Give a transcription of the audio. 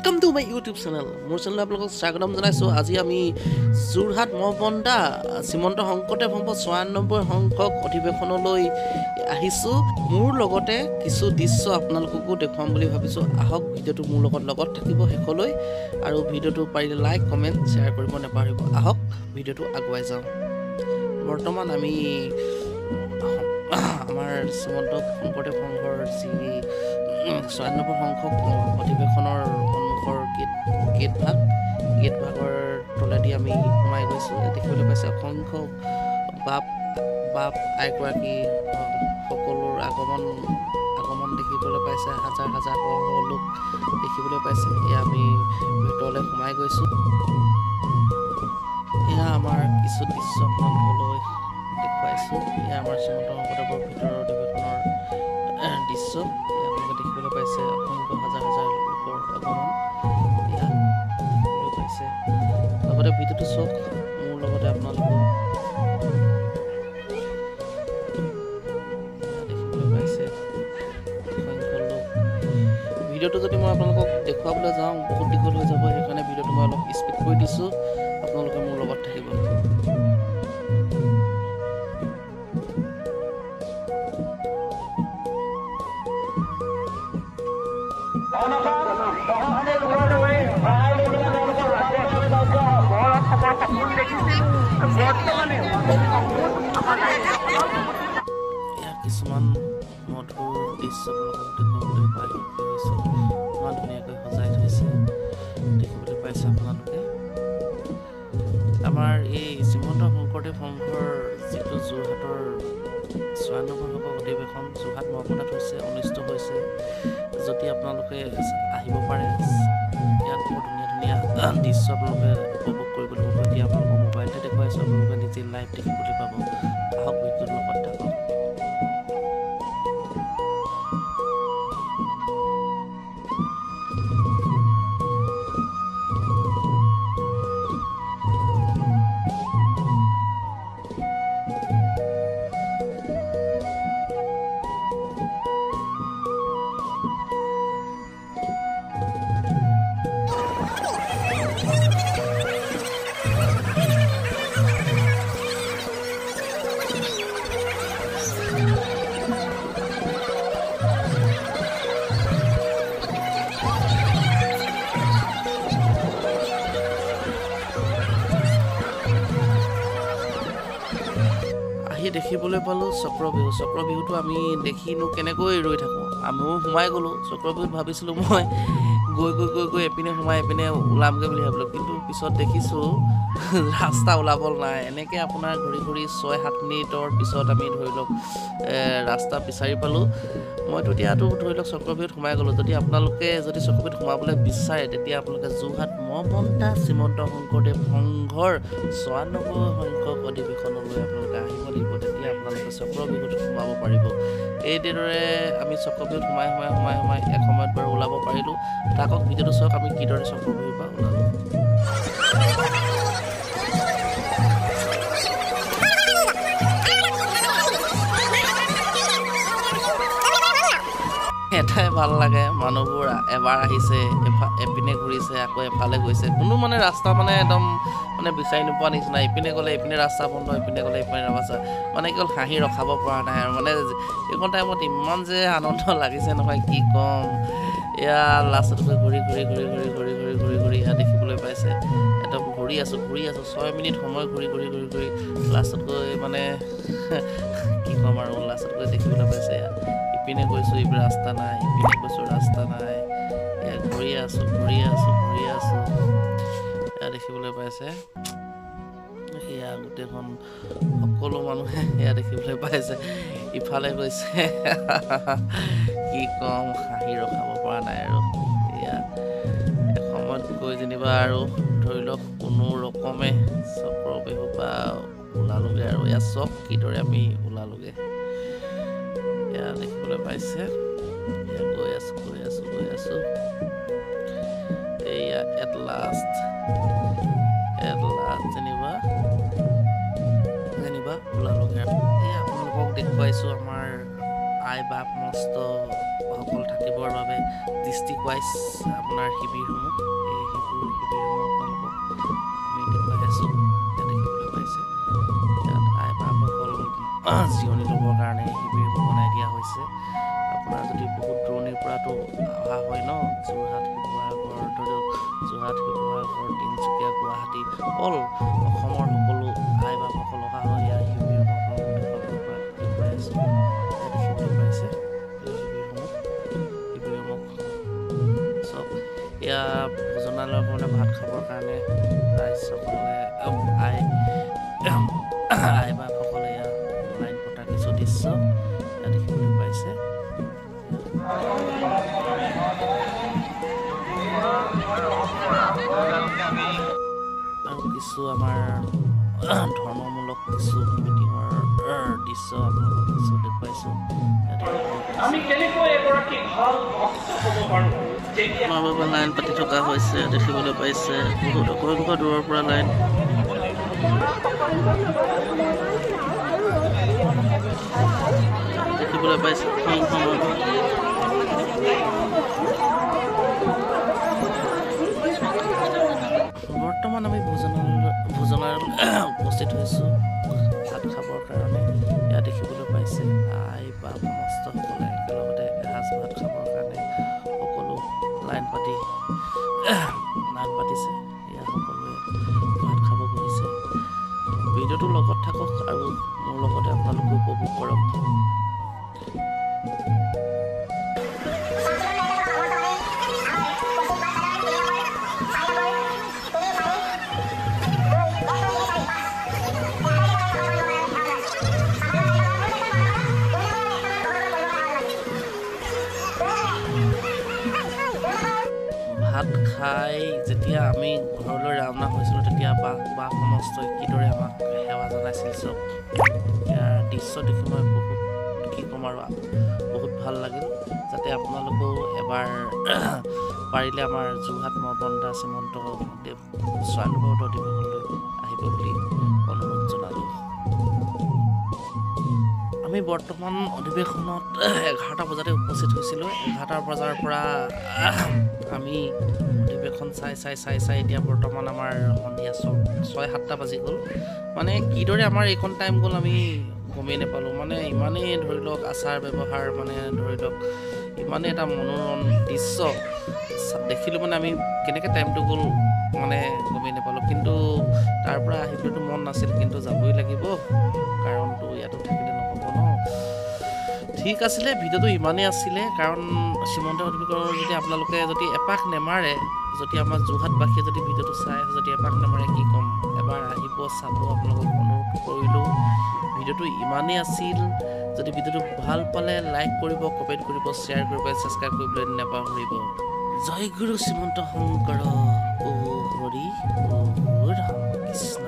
Welcome to my YouTube channel. মোৰ চেনেলত আপোনালোকক স্বাগতম জনাইছোঁ। আজি আমি যোৰহাট মহবন্দা শ্ৰীমন্ত শংকৰদেৱ সংঘ 96 সংখ্যক অধিৱেশনলৈ আহিছোঁ। মোৰ লগতে কিছু দৃশ্য আপোনালোককো দেখুৱাম বুলি ভাবিছোঁ। আহক ভিডিঅ'টো মোৰ লগত থাকিব শেষলৈ, আৰু ভিডিঅ'টো পাৰিলে লাইক কমেণ্ট শ্বেয়াৰ কৰিব নাপাহৰিব। আহক ভিডিঅ'টো আগুৱাই যাওঁ। বৰ্তমান আমি আমাৰ শ্ৰীমন্ত শংকৰদেৱ সংঘৰ যি 96 সংখ্যক অধিৱেশনৰ সন্মুখৰ গেটভাগৰ তলেদি আমি সোমাই গৈছোঁ। দেখিবলৈ পাইছে অসংখ্য বাপ আইগৰাকী সকলোৰ আগমন দেখিবলৈ পাইছে। হাজাৰ হাজাৰ শ লোক দেখিবলৈ পাইছে। এয়া আমি ভিতৰলৈ সোমাই গৈছোঁ। এয়া আমাৰ কিছু দৃশ্য আপোনালোকলৈ দেখুৱাইছোঁ। এয়া আমাৰ শ্ৰীমন্ত শংকৰদেৱৰ ভিতৰৰ অধিৱেশনৰ দৃশ্য। আপোনালোকে দেখিবলৈ পাইছে অসংখ্য হাজাৰ হাজাৰ লোকৰ আগমন এয়া দেখিবলৈ পাইছে। লগতে ভিডিঅ'টো চাওক মোৰ লগতে আপোনালোকেও দেখিবলৈ পাইছে অসংখ্য লোক। ভিডিঅ'টো যদি মই আপোনালোকক দেখুৱাবলৈ যাওঁ বহুত দীঘল হৈ যাব, সেইকাৰণে ভিডিঅ'টো মই অলপ স্পীড কৰি দিছোঁ। আপোনালোকে মোৰ লগত থাকিব। কিছুমান মধুৰ দৃশ্য আপোনালোকক দেখুৱাবলৈ পাই গৈছোঁ। ইমান ধুনীয়াকৈ সজাই থৈছে, দেখিবলৈ পাইছে আপোনালোকে। আমাৰ এই শ্ৰীমন্ত শংকৰদেৱ সংঘৰ যিটো যোৰহাটৰ 96 সংখ্যক অধিৱেশন যোৰহাট মহকুমাত হৈছে, অনুষ্ঠিত হৈছে। যদি আপোনালোকে আহিব পাৰে, ইয়াত বৰ ধুনীয়া ধুনীয়া দৃশ্য আপোনালোকে উপভোগ কৰিবলৈ পাব। এতিয়া আপোনালোকৰ মোবাইলতে দেখুৱাইছোঁ, আপোনালোকে নিজে লাইভ দেখিবলৈ পাব। আহক ভিডিঅ'টোৰ লগত থাকক। দেখিবলৈ পালোঁ চক্ৰবিহু। চক্ৰবিহুটো আমি দেখিনো কেনেকৈ ৰৈ থাকোঁ, আমিও সোমাই গ'লোঁ চক্ৰবিহুত। ভাবিছিলোঁ মই গৈ গৈ গৈ গৈ এপিনে সোমাই এপিনে ওলামগৈ বুলি ভাবিলোঁ, কিন্তু পিছত দেখিছোঁ ৰাস্তা ওলাব নাই। এনেকৈ আপোনাৰ ঘূৰি ঘূৰি 6-7 মিনিটৰ পিছত আমি ধৰি লওক ৰাস্তা বিচাৰি পালোঁ। মইতো এতিয়াতো ধৰি লওক চক্ৰবিহুত সোমাই গ'লোঁ। যদি আপোনালোকে যদি চক্ৰবিহুত সোমাবলৈ বিচাৰে, তেতিয়া আপোনালোকে যোৰহাট মহবন্দা শ্ৰীমন্ত শংকৰদেৱ সংঘৰ 96 সংখ্যক অধিৱেশনলৈ আপোনালোকে আহিব লাগিব। তেতিয়া আপোনালোকে চক্ৰবিহুত সোমাব পাৰিব। এইদৰে আমি চক্ৰবিহুত সোমাই সোমাই সোমাই সোমাই এসময়ত বাৰু ওলাব পাৰিলোঁ। থাকক ভিডিঅ'টো চাওক আমি কিদৰে চক্ৰবিহুৰ পৰা ওলালোঁ। এটাই ভাল লাগে, মানুহবোৰ এবাৰ আহিছে, এপিনে ঘূৰিছে, আকৌ এফালে গৈছে। কোনো মানে ৰাস্তা মানে একদম মানে বিচাৰি নোপোৱা নিচিনা। ইপিনে গ'লে ইপিনে ৰাস্তা বন্ধ, ইপিনে গ'লে ইপিনে ৰাস্তা, মানে কেৱল হাঁহি ৰখাব পৰা নাই আৰু। মানে এইখন টাইমত ইমান যে আনন্দ লাগিছে নহয়, কি ক'ম। এয়া লাষ্টত গৈ ঘূৰি ঘূৰি ঘূৰি ঘূৰি ঘূৰি ঘূৰি ঘূৰি ঘূৰি এয়া দেখিবলৈ পাইছে। একদম ঘূৰি আছোঁ ঘূৰি আছোঁ 6 মিনিট সময় ঘূৰি ঘূৰি ঘূৰি ঘূৰি লাষ্টত গৈ মানে কি ক'ম আৰু। লাষ্টত গৈ দেখিবলৈ পাইছে এয়া ইপিনে গৈছোঁ ইপিনে ৰাস্তা নাই, ইপিনে গৈছোঁ ৰাস্তা নাই। এয়া ঘূৰি আছোঁ ঘূৰি আছোঁ ঘূৰি আছোঁ। এয়া দেখিবলৈ পাইছে এয়া গোটেইখন সকলো মানুহে এয়া দেখিবলৈ পাইছে। ইফালে গৈছে, কি ক'ম, হাঁহি ৰখাব পৰা নাই আৰু। এয়া এসময়ত গৈ যেনিবা আৰু ধৰি লওক কোনো ৰকমে চক্ৰবিহুৰ পৰা ওলালোগৈ আৰু। এয়া চব কিদৰে আমি ওলালোগৈ এয়া দেখিবলৈ পাইছে। এয়া গৈ আছোঁ গৈ আছোঁ গৈ আছোঁ। এয়া এট লাষ্ট যেনিবা ওলালোগৈ। এয়া আপোনালোকক দেখুৱাইছোঁ আমাৰ আই বাপ মস্তসকল থাকিবৰ বাবে ডিষ্ট্ৰিক্ট ৱাইজ আপোনাৰ শিবিৰসমূহ, এই শিবিৰসমূহ আপোনালোকক আমি দেখুৱাই আছোঁ। ইয়াত দেখিবলৈ পাইছে ইয়াত আই বাপসকল জিৰণি ল'বৰ কাৰণে শিবিৰবোৰ বনাই দিয়া হৈছে। আপোনাৰ যদি বহুত দূৰণিৰ পৰাতো অহা হয় ন, যোৰহাট, শিৱসাগৰ, ধৰি লওক যোৰহাট, শিৱসাগৰ, তিনিচুকীয়া, গুৱাহাটী, অল অসমৰ সকলো আই বাপসকল অহা হয়। ইয়াৰ শিবিৰসমূহ আপোনালোকক দেখুৱাই আছোঁ। ইয়াত দেখিবলৈ পাইছে এই শিবিৰসমূহ চব। এয়া ভোজনালয়ৰ কাৰণে ভাত খাবৰ কাৰণে ৰাইজসকলে আই আই বাপসকলে এয়া লাইন পতা কিছু দৃশ্য ইয়াত দেখিবলৈ পাইছে। আৰু কিছু আমাৰ ধৰ্মমূলক কিছু মিটিঙৰ দৃশ্য আপোনালোকক কিছু দেখুৱাইছোঁ। আমাৰ বাবে লাইন পাতি থকা হৈছে, দেখিবলৈ পাইছে বহুত অসংখ্য দূৰৰ পৰা লাইন। দেখিবলৈ পাইছে বৰ্তমান আমি ভোজনালয়ত উপস্থিত হৈছোঁ ভাত খাবৰ কাৰণে। ইয়াত দেখিবলৈ পাইছে আই বাপ সমস্তসকলে একেলগতে এসাঁজ ভাত খাবৰ কাৰণে সকলো লাইন পাতিছে। এয়া সকলোৱে ভাত খাব বহিছে। ভিডিঅ'টোৰ লগত থাকক আৰু মোৰ লগতে আপোনালোকে উপভোগ কৰক। ভাত খাই যেতিয়া আমি ঘৰলৈ ৰাওনা হৈছিলোঁ তেতিয়া বা সমস্তই কিদৰে আমাক সেৱা জনাইছিল চব ইয়াৰ দৃশ্য দেখি মই বহুত কি ক'ম আৰু বহুত ভাল লাগিল। যাতে আপোনালোকেও এবাৰ পাৰিলে আমাৰ যোৰহাট মৰবন্ধা শ্ৰীমন্ত শংকৰদেৱ স্বায়ংভৱ অধিৱেশনলৈ আহিব বুলি অনুৰোধ জনালোঁ। আমি বৰ্তমান অধিৱেশনত 11টা বজাতে উপস্থিত হৈছিলোঁ। 11টা বজাৰ পৰা আমি অধিৱেশন চাই চাই চাই চাই এতিয়া বৰ্তমান আমাৰ সন্ধিয়া 6-7টা বাজি গ'ল। মানে কিদৰে আমাৰ এইখন টাইম গ'ল আমি গমেই নাপালোঁ। মানে ইমানেই ধৰি লওক আচাৰ ব্যৱহাৰ, মানে ধৰি লওক ইমানেই এটা মনোৰম দৃশ্য দেখিলোঁ, মানে আমি কেনেকৈ টাইমটো গ'ল মানে গমেই নাপালোঁ। কিন্তু তাৰ পৰা আহিবলৈতো মন নাছিল, কিন্তু যাবই লাগিব, কাৰণটো ইয়াতো থাকিলে নহ'ব ন। ঠিক আছিলে, ভিডিঅ'টো ইমানেই আছিলে। কাৰণ শ্ৰীমন্ত অধিৱেশনৰ যদি আপোনালোকে যদি এপাক নেমাৰে, যদি আমাৰ যোৰহাটবাসীয়ে যদি ভিডিঅ'টো চাই আছে যদি এপাক নেমাৰে, কি ক'ম, এবাৰ আহিব চাব, আপোনালোকক অনুৰোধ কৰিলোঁ। ভিডিঅ'টো ইমানেই আছিল। যদি ভিডিঅ'টো ভাল পালে লাইক কৰিব, কমেণ্ট কৰিব, শ্বেয়াৰ কৰিব, ছাবস্ক্ৰাইব কৰিবলৈ নাপাহৰিব। জয় গুৰু শ্ৰীমন্ত শংকৰ, অ' হৰি, অ' ৰাম কৃষ্ণ।